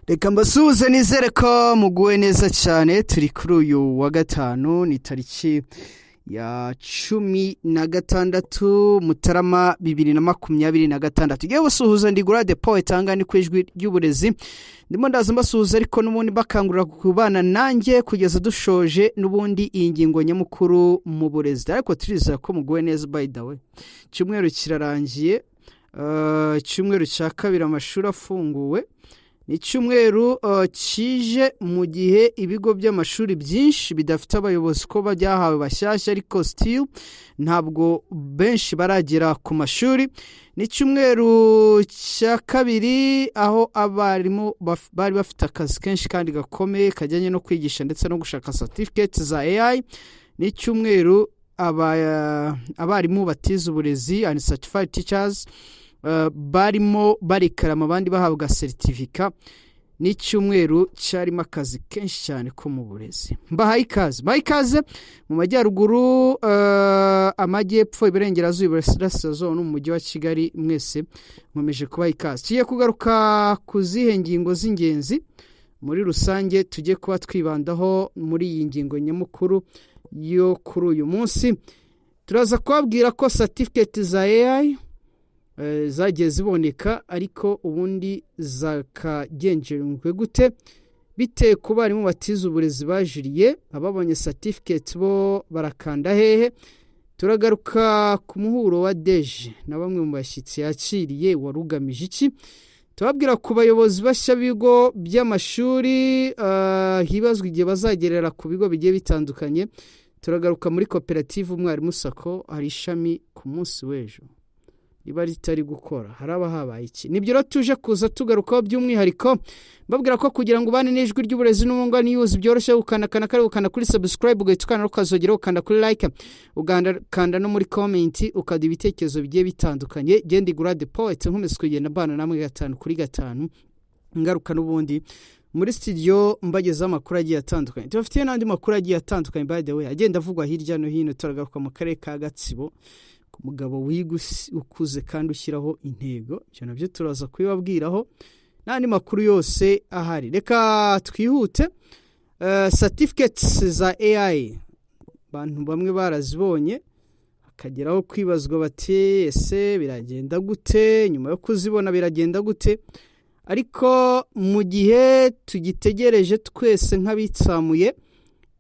Reka mbasuhuze, nizere ko muguwe neza cyane. Turi kuri uyu wa gatanu, ni tariki ya 16 Mutarama 2026. Tugiye gusuhuza, ndi Gurade Paul itanga ni ku Ijwi ry'Uburezi. Ndimo ndaza mbasuhuza, ariko n'ubundi bakangurira kubana nanjye kugeza dushoje n'ubundi iyi ngingo nyamukuru mu burezi. Ariko turizera ko muguwe neza. By the way, icyumweru kirarangiye, icyumweru cya kabiri amashuri afunguwe. Ni icyumweru kije mu gihe ibigo by'amashuri byinshi bidafite abayobozi ko byahawe bashyashya, ariko still ntabwo benshi baragera ku mashuri. Ni icyumweru cya kabiri aho abarimu bari bafite akazi kenshi kandi gakomeye kajyanye no kwigisha ndetse no gushaka certificate za AI. Ni icyumweru abarimu batize uburezi, uncertified teachers, barimo barikarama, abandi bahabwa seritifika. Ni icyumweru cyarimo akazi kenshi cyane ko mu burezi. Mbahaye ikaze, mbahaye ikaze mu majyaruguru, amajyepfo, iburengerazuba, iburasirazuba no mu mujyi wa Kigali. Mwese nkomeje kubaha ikaze. Tugiye kugaruka ku zihe ngingo z'ingenzi muri rusange tujye kuba twibandaho muri iyi ngingo nyamukuru yo kuri uyu munsi? Turaza kubabwira ko certificate za AI zagiye ziboneka, ariko ubundi zakagenjerwe gute? Bitewe ku barimu batize uburezi bajuriye, ababonye certificate bo barakanda hehe? Turagaruka ku muhuro wa DG na bamwe mu bashyitsi yakiriye, wari ugamije iki? Tubabwira ku bayobozi bashya b'ibigo by'amashuri, hibazwa igihe bazagerera ku bigo bigiye bitandukanye. Turagaruka muri koperative Umwarimu SACCO, hari ishami ku munsi w'ejo riba ritari gukora, haraba habaye iki? Nibyo rero tuje kuza tugarukaho by'umwihariko. Mbabwira ko kugira ngo ubane n'Ijwi ry'Uburezi n'Ubungwa News byoroshye: gukanda kare, gukanda kuri subscribe, ugahita ukanda ukazogera, ukanda kuri like, ugakanda no muri comment, ukaduha ibitekerezo bigiye bitandukanye. Genda igura the poet, nkomeza kugenda mbana namwe gatanu kuri gatanu. Ngaruka n'ubundi muri studio mbagezaho amakuru agiye atandukanye. Tubafitiye n'andi makuru agiye atandukanye, by the way, agenda avugwa hirya no hino. Turagaruka mu karere ka Gatsibo ku mugabo wiga ukuze kandi ushyiraho intego. Ibyo nabyo turaza kubibabwiraho n'andi makuru yose ahari. Reka twihute. Certificates za AI, abantu bamwe barazibonye, hakageraho kwibazwa bati: "Ese biragenda gute? Nyuma yo kuzibona biragenda gute?" Ariko mu gihe tugitegereje twese nk'abitsamuye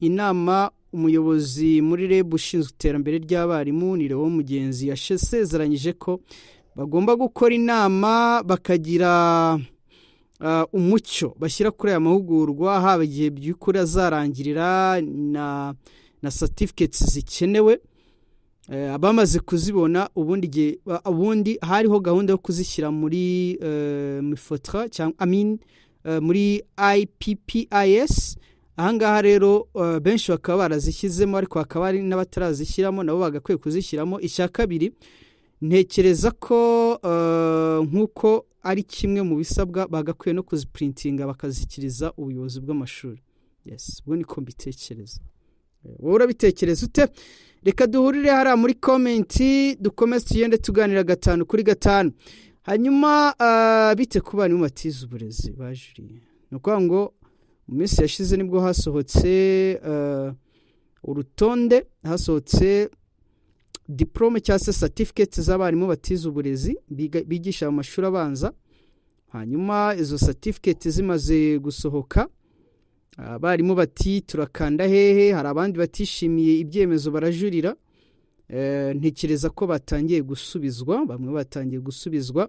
inama, umuyobozi muri REB ushinzwe iterambere ry'abarimu ni Leon Mugenzi, yasezeranyije ko bagomba gukora inama, bakagira umucyo bashyira kuri aya mahugurwa, haba igihe by'ukuri azarangirira na certificates zikenewe. Abamaze kuzibona, ubundi igihe ubundi hariho gahunda yo kuzishyira muri MIFOTRA cyangwa, I mean, muri IPPIS. Ahangaha rero benshi bakaba barazishyizemo, ariko hakaba hari n'abatarazishyiramo, nabo bagakwiye kuzishyiramo. Icya kabiri, ntekereza ko nk'uko ari kimwe mu bisabwa, bagakwiye no kuziprintinga bakazishyikiriza ubuyobozi bw'amashuri. Yes, ubwo niko mbitekereza. Wowe urabitekereza ute? Reka duhurire hariya muri comment, dukomeze tugende tuganira gatanu kuri gatanu. Hanyuma bite ku barimu batize uburezi bajuriye? Ni ukuvuga ngo mu minsi yashize nibwo hasohotse urutonde, hasohotse diporome cyangwa se certificate z'abarimu batize uburezi bigisha mu mashuri abanza. Hanyuma izo certificate zimaze gusohoka, abarimu bati: "Turakanda hehe?" Hari abandi batishimiye ibyemezo barajurira. Ntekereza ko batangiye gusubizwa, bamwe batangiye gusubizwa.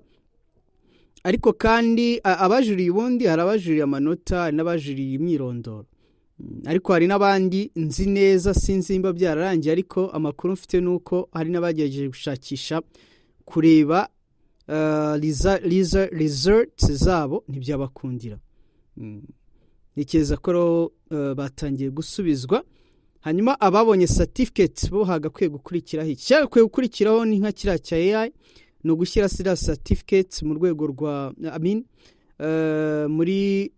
Ariko kandi abajuriye, ubundi hari abajuriye amanota, hari n'abajuriye imyirondoro. Ariko hari n'abandi nzi neza, sinzi nimba byararangiye, ariko amakuru mfite ni uko hari n'abagerageje gushakisha kureba results zabo, ntibyabakundira. Ntekereza ko rero batangiye gusubizwa. Hanyuma ababonye certificate bo hagakwiye gukurikiraho iki? Cyagakwiye gukurikiraho ni nka kiriya cya AI, ni ugushyira ziriya certificate mu rwego rwa, I mean, muri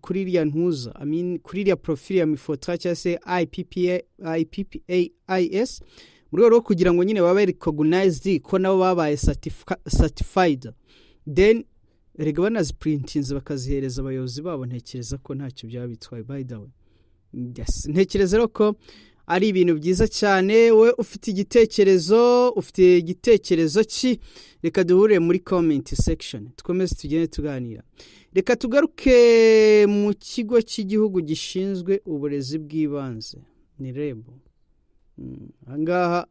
kuri iriya ntuza, I mean, kuri iriya profile ya MIFOTRA cyangwa se IPPA, IPPIS, mu rwego rwo kugira ngo nyine babe recognized ko nabo babaye certified, then Erega banaziprintinze bakazihereza abayobozi babo, ntekereza ko ntacyo byaba bitwaye. By the way, yes. Ntekereza rero ko ari ibintu byiza cyane. We ufite igitekerezo, ufite igitekerezo ki? Reka duhure muri comment section, dukomeze tugende tuganira. Reka tugaruke mu kigo cy'igihugu gishinzwe uburezi bw'ibanze, ni REB. Ahangaha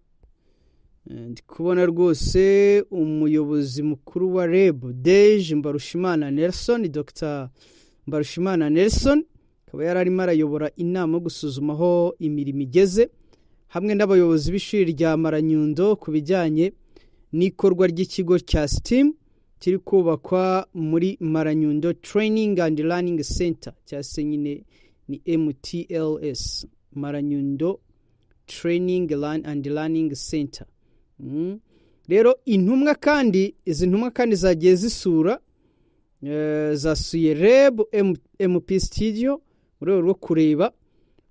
ndi kubona rwose umuyobozi mukuru wa REB, DG Mbarushimana Nelson, Dr Mbarushimana Nelson, akaba yari arimo arayobora inama yo gusuzuma aho imirimo igeze hamwe n'abayobozi b'ishuri rya Maranyundo ku bijyanye n'ikorwa ry'ikigo cya STEAM kiri kubakwa muri Maranyundo Training and Learning Center, cyangwa se nyine ni MTLS, Maranyundo Training and Learning Center. Rero intumwa kandi, izi ntumwa kandi zagiye zisura, zasuye REB MP Studio mu rwego rwo kureba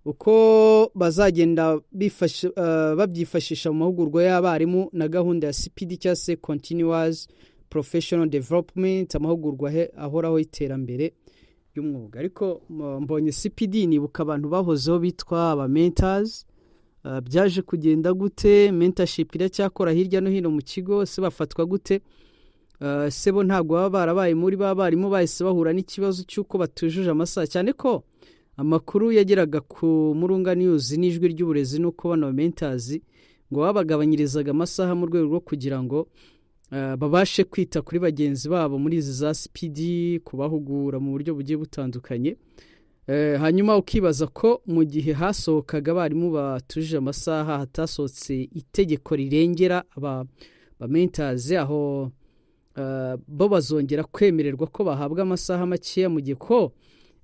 uko bazagenda babyifashisha mu mahugurwa y'abarimu na gahunda ya CPD, cyangwa se Continuous Professional Development, amahugurwa ahoraho y'iterambere ry'umwuga. Ariko mbonye CPD nibuka abantu bahozeho bitwa aba mentors. Byaje kugenda gute? Mentorship iracyakora hirya no hino mu kigo? Se bafatwa gute? Se bo ntabwo baba barabaye muri ba barimu bahise bahura n'ikibazo cy'uko batujuje amasaha? Cyane ko amakuru yageraga ku Murunga News n'Ijwi ry'Uburezi n'uko bano mentors ngo babagabanyirizaga amasaha mu rwego rwo kugira ngo babashe kwita kuri bagenzi babo muri izi za CPD, kubahugura mu buryo bugiye butandukanye. Hanyuma ukibaza ko mu gihe hasohokaga abarimu batujuje amasaha, hatasohotse itegeko rirengera aba mentors, aho bo bazongera kwemererwa ko bahabwa amasaha makeya, mu gihe ko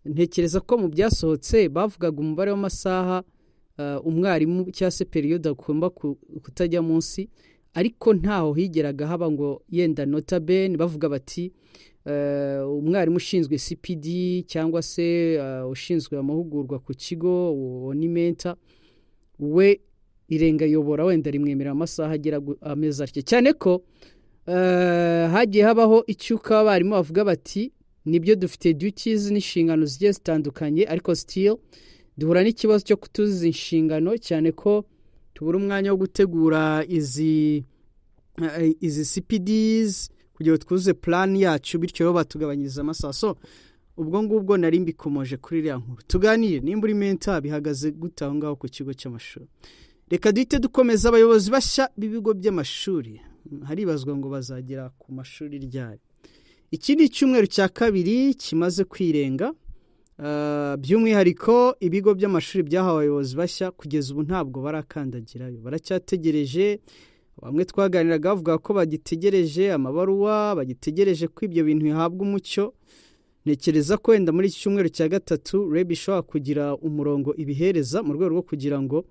ntekereza ko mu byasohotse bavugaga umubare w'amasaha umwarimu cyangwa se période agomba kutajya munsi, ariko ntaho higeraga haba ngo yenda nota bene bavuga bati umwarimu ushinzwe CPD cyangwa se ushinzwe amahugurwa ku kigo, uwo ni mentor, we irengayobora wenda rimwemerera amasaha agera amezi atya. Cyane ko hagiye habaho icyuka, abarimu bavuga bati nibyo, dufite duties n'inshingano zigiye zitandukanye, ariko still duhura n'ikibazo cyo kutuzuza inshingano, cyane ko tubura umwanya wo gutegura izi CPDs kugira ngo twuzuze plan yacu, bityo rero batugabanyiriza amasaha. So ubwo ngubwo nari mbikomoje kuri iriya nkuru. Tuganire, nimba uri mentor, bihagaze gute aho ngaho ku kigo cy'amashuri? Reka duhite dukomeza. Abayobozi bashya b'ibigo by'amashuri, haribazwa ngo bazagera ku mashuri ryari? Iki ni icyumweru cya kabiri kimaze kwirenga. By'umwihariko ibigo by'amashuri byahawe abayobozi bashya, kugeza ubu ntabwo barakandagirayo, baracyategereje. Bamwe twaganiraga bavuga ko bagitegereje amabaruwa, bagitegereje ko ibyo bintu bihabwa umucyo. Ntekereza ko wenda muri iki cyumweru cya gatatu REB ishobora kugira umurongo ibihereza mu rwego rwo kugira ngo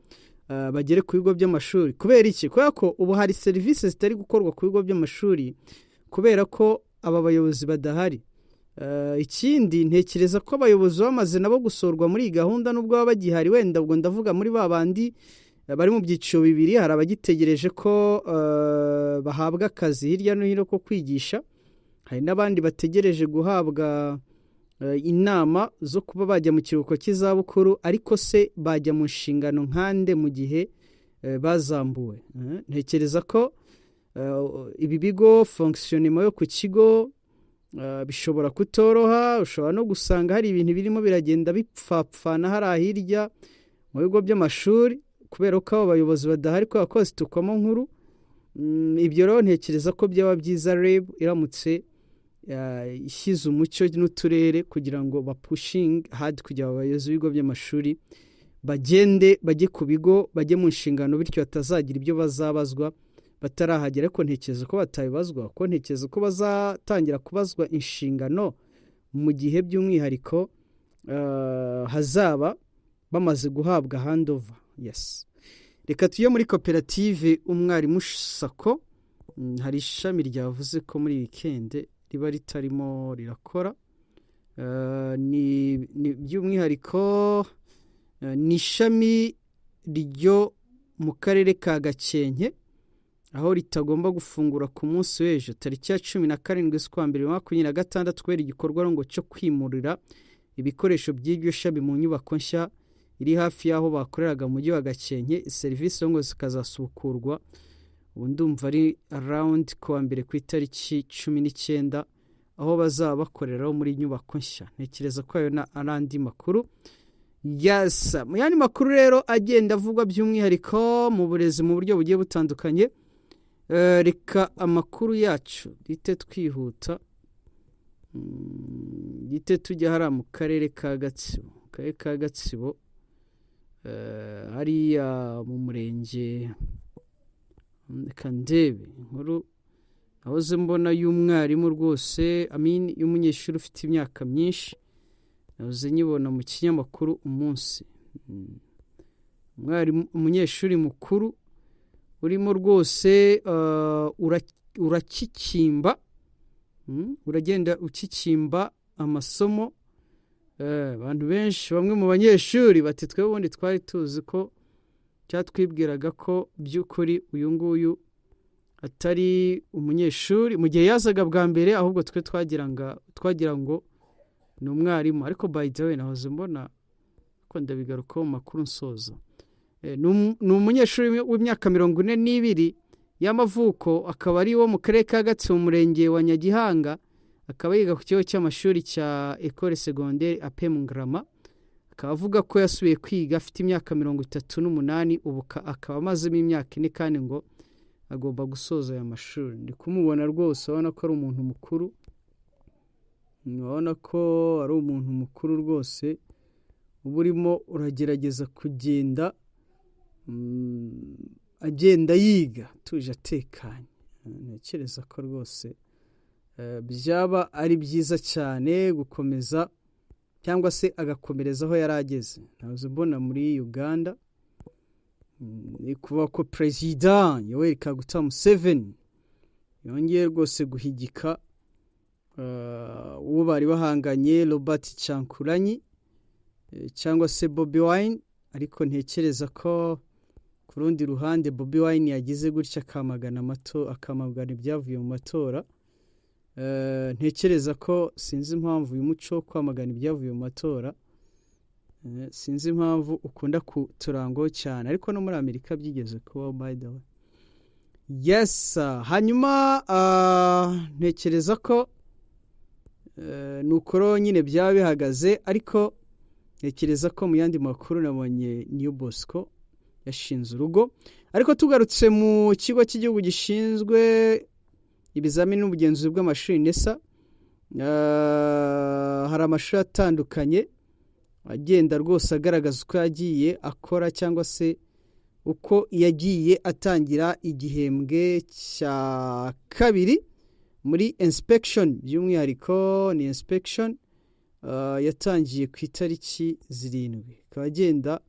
bagere ku bigo by'amashuri. Kubera iki? Kubera ko ubu hari serivisi zitari gukorwa ku bigo by'amashuri kubera ko aba bayobozi badahari. Ikindi, ntekereza ko abayobozi bamaze nabo gusorwa muri iyi gahunda, nubwo baba bagihari wenda, ubwo ndavuga muri ba bandi bari mu byiciro bibiri: hari abagitegereje ko bahabwa akazi hirya no hino ko kwigisha, hari n'abandi bategereje guhabwa inama zo kuba bajya mu kiruhuko cy'izabukuru. Ariko se bajya mu nshingano nkande mu gihe bazambuwe? Ntekereza ko ibi bigo, fonctionnement yo ku kigo bishobora kutoroha. Ushobora no gusanga hari ibintu birimo biragenda bipfapfana hariya hirya mu bigo by'amashuri kubera ko abo bayobozi badahari, kubera ko zitukwamo nkuru. Ibyo rero ntekereza ko byaba byiza REB iramutse ishyize umucyo n'uturere kugira ngo bapushinge hard, kugira ngo abayobozi b'ibigo by'amashuri bagende bajye ku bigo, bajye mu nshingano, bityo batazagira ibyo bazabazwa batarahagera. Ariko ntekereza ko batabibazwa, kuko ntekereza ko bazatangira kubazwa inshingano mu gihe by'umwihariko hazaba bamaze guhabwa handover. Yes, reka tujye muri koperative Umwarimu SACCO. Hari ishami ryavuze ko muri weekend riba ritarimo rirakora. Ni by'umwihariko ni ishami ryo mu karere ka Gakenke. Aho ritagomba gufungura ku munsi w'ejo tariki ya 17 z'ukwa mbere 2026, kubera igikorwa ngo cyo kwimurira ibikoresho by'iryo shami mu nyubako nshya iri hafi y'aho bakoreraga mu mujyi wa Gakenke. Serivisi ngo zikazasubukurwa, ubu ndumva ari around kuwa mbere ku itariki 19, aho bazaba bakoreraho muri nyubako nshya. Ntekereza ko ayo ari andi makuru. Yes, mu yandi makuru rero agenda avugwa by'umwihariko mu burezi mu buryo bugiye butandukanye, reka amakuru yacu duhite twihuta, duhite tujya hariya mu karere ka Gatsibo. Mu karere ka Gatsibo, hariya mu murenge, reka ndebe inkuru nahoze mbona y'umwarimu rwose, I mean y'umunyeshuri ufite imyaka myinshi. Nahoze nyibona mu kinyamakuru Umunsi. Umwarimu, umunyeshuri mukuru urimo rwose urakikimba, uragenda ukikimba amasomo. Abantu benshi, bamwe mu banyeshuri bati: "Twe ubundi twari tuzi ko cyatwibwiraga ko by'ukuri uyu nguyu atari umunyeshuri mu gihe yazaga bwa mbere, ahubwo twe twagira ngo ni umwarimu." Ariko by the way, nahoze mbona ko ndabigarukaho mu makuru nsoza. Ni umunyeshuri w'imyaka 42 y'amavuko, akaba ari wo mu karere ka Gatsibo, mu murenge wa Nyagihanga, akaba yiga ku kigo cy'amashuri cya Ecole Secondaire APM Ngarama. Akaba avuga ko yasubiye kwiga afite imyaka 38, ubu akaba amazemo imyaka 4, kandi ngo agomba gusoza aya mashuri. Ndi kumubona rwose, urabona ko ari umuntu mukuru, urabona ko ari umuntu mukuru rwose, uba urimo uragerageza kugenda, agenda yiga atuje, atekanye. Ntekereza ko rwose byaba ari byiza cyane gukomeza cyangwa se agakomereza aho yari ageze. Ntazo mbona muri Uganda, ni kuvuga ko Perezida Yoweri Kaguta Museveni yongeye rwose guhigika uwo bari bahanganye, Robert Kyagulanyi cyangwa se Bobi Wine. Ariko ntekereza ko ku rundi ruhande Bobi Wine yagize gutya akamagana amato, akamagana ibyavuye mu matora. Ntekereza ko sinzi impamvu uyu muco wo kwamagana ibyavuye mu matora, sinzi impamvu ukunda kuturangaho cyane, ariko no muri Amerika byigeze kubaho, by the way. Yes, hanyuma ntekereza ko ni uko nyine byaba bihagaze. Ariko ntekereza ko mu yandi makuru nabonye Niyo Bosco yashinze urugo. Ariko tugarutse mu kigo cy'igihugu gishinzwe ibizamini n'ubugenzuzi bw'amashuri, NESA, hari amashuri atandukanye agenda rwose agaragaza uko yagiye akora cyangwa se uko yagiye atangira igihembwe cya kabiri muri inspection. By'umwihariko ni inspection yatangiye ku itariki 7, ikaba agenda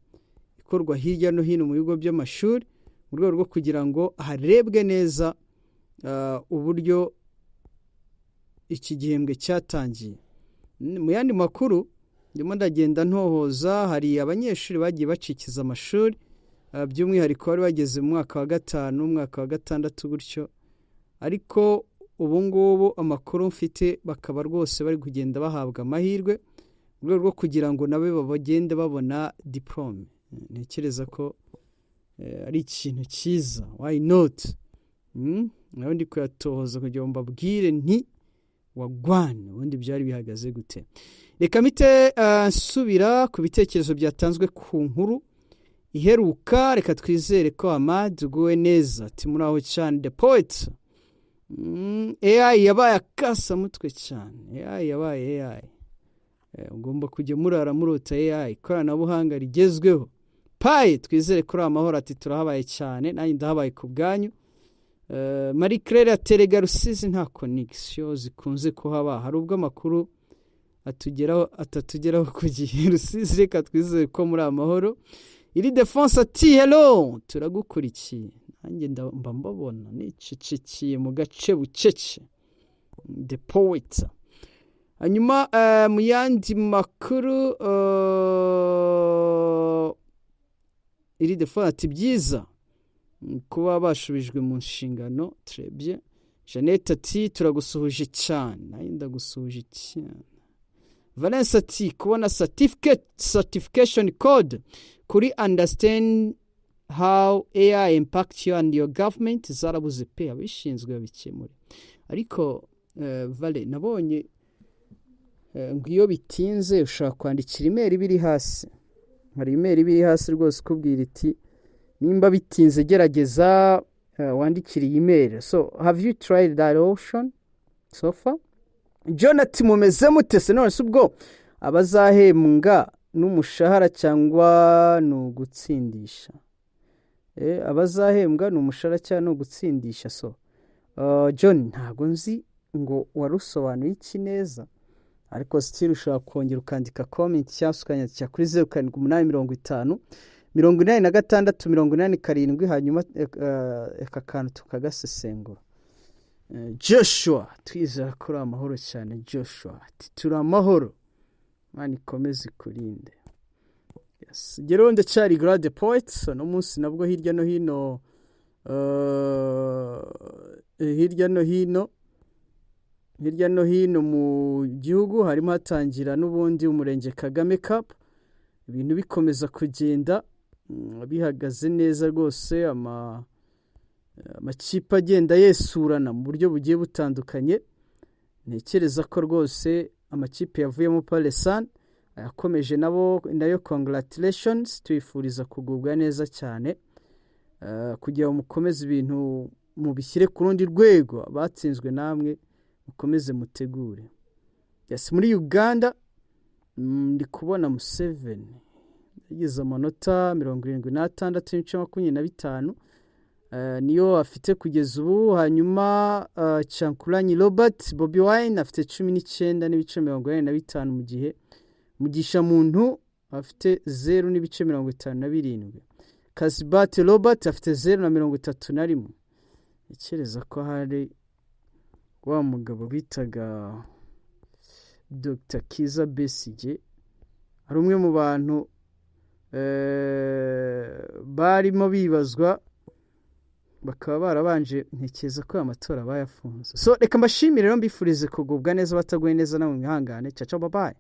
ikorwa hirya no hino mu bigo by'amashuri mu rwego rwo kugira ngo harebwe neza uburyo iki gihembwe cyatangiye. Mu yandi makuru ndimo ndagenda ntohoza, hari abanyeshuri bagiye bacikiza amashuri, by'umwihariko bari bageze mu mwaka wa gatanu, umwaka wa gatandatu gutyo, ariko ubu ngubu amakuru mfite bakaba rwose bari kugenda bahabwa amahirwe mu rwego rwo kugira ngo nabo bagende babona diporome. Ntekereza ko ari ikintu cyiza, why not? Nawe ndi kuyatohoza kugira ngo mbabwire nti wagwan, ubundi byari bihagaze gute. Reka mpite nsubira ku bitekerezo byatanzwe ku nkuru iheruka. Reka twizere ko Amad uguwe neza. Ati: "Muri aho cyane the poet." AI yabaye akasamutwe cyane, AI yabaye AI. Ugomba kujya murara murota AI, ikoranabuhanga rigezweho. Paye, twizere ko uri amahoro. Ati: "Turahabaye cyane." Nanjye ndahabaye ku bwanyu. Marie Claire aterega Rusizi nta connexion zikunze kuhaba, hari ubwo amakuru atugeraho atatugeraho ku gihe. Rusizi, reka twizere ko muri amahoro. Iri Defense ati: "Hello, turagukurikiye." Nanjye mba mbabona nicecekeye mu gace bucece, the poet. Hanyuma mu yandi makuru, iri Defense ati: "Byiza." Kuba bashubijwe mu nshingano, turebye. Jeannette ati: "Turagusuhuje cyane." Nanjye ndagusuhuje cyane. Valence ati: "Kubona certificate, certification code kuri understand how AI impact you and your government zarabuze pe, abishinzwe babikemure." Ariko Vale, nabonye ngo iyo bitinze ushobora kwandikira email iba iri hasi. Hari email iba iri hasi rwose ikubwira iti: "Nimba bitinze, gerageza wandikire iyi email." So have you tried that option so far? John ati: "Mumeze mute se?" None se ubwo abazahembwa n'umushahara cyangwa ni ugutsindisha? Abazahembwa ni umushahara cyangwa ni ugutsindisha? So John, ntabwo nzi ngo warusobanuye iki neza, ariko still ushobora kongera ukandika comment cyangwa se ukanyandikira kuri 0785 086 87, hanyuma aka kantu tukagasesengura. Joshua, twizera ko uri amahoro cyane. Joshua ati: "Turi amahoro, Imana ikomeze ikurinde." Yes. Rero ndacyari Glad Poet. So no munsi nabwo hirya no hino mu gihugu harimo hatangira n'ubundi Umurenge Kagame Cup, ibintu bikomeza kugenda bihagaze neza rwose, amakipe agenda yesurana mu buryo bugiye butandukanye. Ntekereza ko rwose amakipe yavuyemo Palesan, ayakomeje nabo nayo congratulations, tubifuriza kugubwa neza cyane kugira ngo mukomeze ibintu mubishyire ku rundi rwego. Abatsinzwe namwe mukomeze mutegure. Yes, muri Uganda ndi kubona Museveni yagize amanota 76.25, niyo afite kugeza ubu. Hanyuma Kyagulanyi Robert Bobi Wine afite 19.45, mu gihe Mugisha Muntu afite 0.57, Kasibante Robert afite 0 na 31. Ntekereza ko hari wa mugabo bitaga Dr Kiza Besigye, ari umwe mu bantu barimo bibazwa, bakaba barabanje, ntekereza ko aya matora bayafunze. So reka mbashimire rero, mbifurize kugubwa neza, bataguye neza namwe mwihangane. Ciao ciao, bye bye.